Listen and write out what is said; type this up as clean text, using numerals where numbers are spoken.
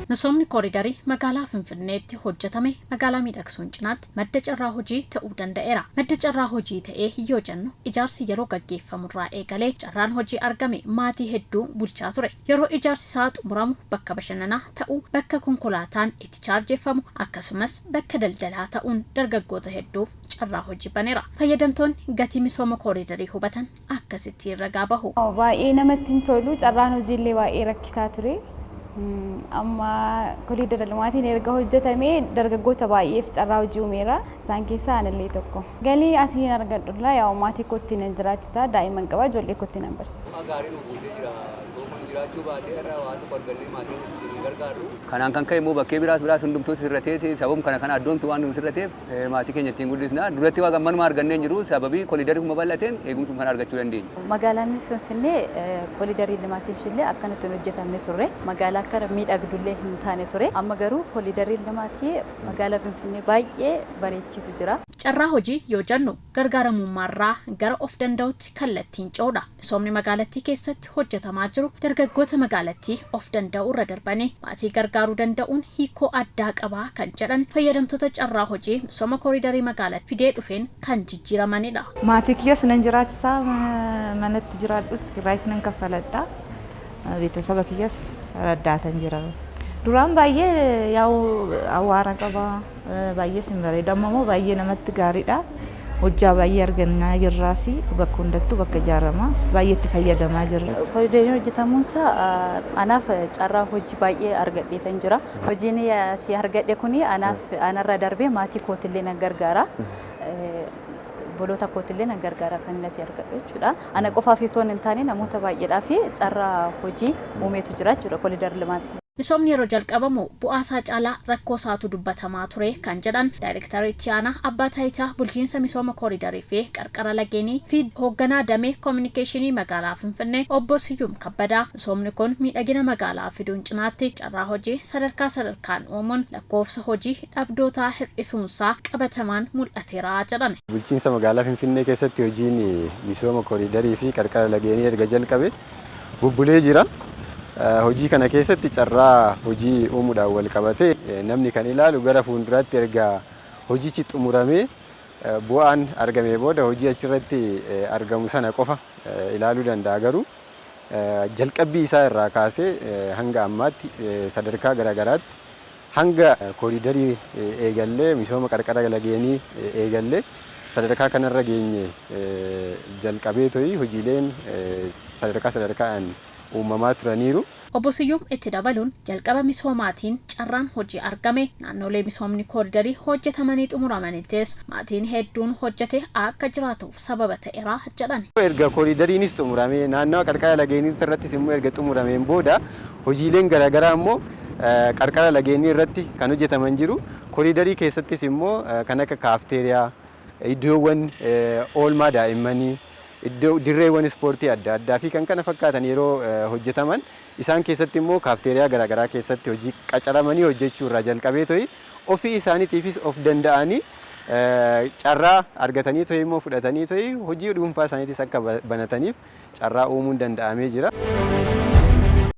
Misoomni kooridarii magaalaa Finfinneetti hojjetame magaalaa miidhagsuun cinaatti madda carraa hojii ta'uu danda'eera. Madda carraa hojii ta'ee yoo jennu, ijaarsi yeroo gaggeeffamurraa eegalee carraan hojii argame maatii hedduu bulchaa ture. Yeroo ijaarsi isaa xumuramu bakka bashannanaa ta'uu, bakka konkolaataan itti chaarjeffamu, akkasumas bakka daldalaa ta'uun dargaggoota hedduuf carraa hojii baneera. Fayyadamtoonni gatii misooma kooridarii hubatan akkasitti ragaa bahu. Baay'ee namatti hin tolu. Carraan hojiillee baay'ee rakkisaa ture. Amma koliidara limaatiin erga hojjetamee dargaggoota baay'eef carraa hojii uumeera. Isaan keessaa anillee tokko. Galii asiin argadhulla yaa'u maatii kootti nan jiraachisa. Daa'imman qaba, ijoollee kootti nan barsiisa. Gaarii nu buusee jira. Kun jiraachuu baatee irraa waan tokko argannee maatiin ittiin gargaaru. Kanaan kan ka'e immoo bakkee biraas biraas hundumtuu sirrateeti, sababuma kana kana addoomtu waan nu sirrateef maatii keenya ittiin guddisna. Duratti waa gammanuma argannee hin jiru, sababii koliidarii kuma bal'ateen eegumsuma kana argachuu dandeenya. Magaalaan Finfinnee koliidarii limaatiin ishillee akkanatti hin hojjetamne turre. Magaalaa akka miidhagdullee hin taane ture. Amma garuu koliidarii limaatii magaalaa Finfinnee baay'ee bareechitu jira. Carraa hojii yoo jennu, gargaaramummaarraa gara of danda'utti kallattiin ce'uudha. Misoomni magaalattii keessatti hojjetamaa jiru dargaggoota magaalattii of danda'uu irra darbanii maatii gargaaruu danda'uun hiikoo addaa qabaa kan jedhan fayyadamtoota carraa hojii misooma kooridarii magaalattii fidee dhufeen kan jijjiiramanidha. Maatii kiyyas nan jiraachisaa, manatti jiraadhus kiraayis nan kaffaladha. Beetasaba kiyyas raddaatan jira. Duraan baay'ee yaa'u awwaara qaba, baay'ee sin bareeda. Amma immoo baay'ee namatti gaariidha. Hojjaa baay'ee argannaa jirraas, bakka hundattuu bakka ijaaramaa baay'ee itti fayyadamaa jirra. Koolidariin hojjetamuunsaa anaaf carraa hojii baay'ee argadheetan jira. Hojiin asii argadhe kuni anaaf anarra darbee maatii kootillee nan gargaara. Obboloota kootillee nan gargaara kan inni asii argadhu jechuudha. Ana qofaaf otoo hin taane namoota baay'eedhaaf carraa hojii uumeetu jira jechuudha koolidar limaatiin. Misoomni yeroo jalqabamu bu'aa isaa caalaa rakkoo isaatu dubbatamaa ture kan jedhan Daayirektara itti aanaa abbaa taayitaa bulchiinsa misooma kooridarii fi qarqara lageenii fi hoogganaa damee koominikeeshinii magaalaa Finfinnee Obbo Siyyum Kabbadaa, misoomni kun miidhagina magaalaa fiduun cinaatti carraa hojii sadarkaa sadarkaan uumuun lakkoofsa hojii dhabdootaa hir'isuunsaa qabatamaan mul'ateera jedhan. Bulchiinsa magaalaa Finfinnee keessatti hojiin misooma kooridarii fi qarqara lageenii erga jalqabe bubbulee jira. Hojii kana keessatti carraa hojii uumuudhaan wal qabatee namni kan ilaalu gara fuulduraatti erga hojichi xumuramee bu'aan argamee booda hojii achirratti argamu sana qofa ilaaluu danda'a, garuu jalqabbii isaa irraa kaasee hanga ammaatti sadarkaa garaagaraatti hanga kooridarii eegallee, misooma qarqara lageenii eegallee sadarkaa kanarra geenye jalqabee to'i hojiileen sadarkaa sadarkaan uumamaa turaniiru. Obbo Siyyum itti dabaluun, jalqaba misoomaatiin carraan hojii argame naannolee misoomni kooridarii hojjetamanii xumuramanittis maatiin hedduun hojjete akka jiraatuuf sababa ta'eera jedhan. Erga kooridariinis xumuramee, naannawa qarqara lageenii irrattis immoo erga xumurameen booda hojiileen garaagaraa immoo qarqara lageenii irratti kan hojjetaman jiru. Kooridarii keessattis immoo kan akka kaafteeriyaa, iddoowwan oolmaa daa'immanii, iddoo dirreewwan ispoortii adda addaa fi kan kana fakkaatan yeroo hojjetaman, isaan keessatti immoo kaafteeriyaa garaagaraa keessatti hojii qacaramanii hojjechuu irraa jalqabee to'i ofii isaaniitiifis of danda'anii carraa argatanii to'i immoo fudhatanii to'i hojii dhuunfaa isaaniitis akka banataniif carraa uumuun danda'amee jira.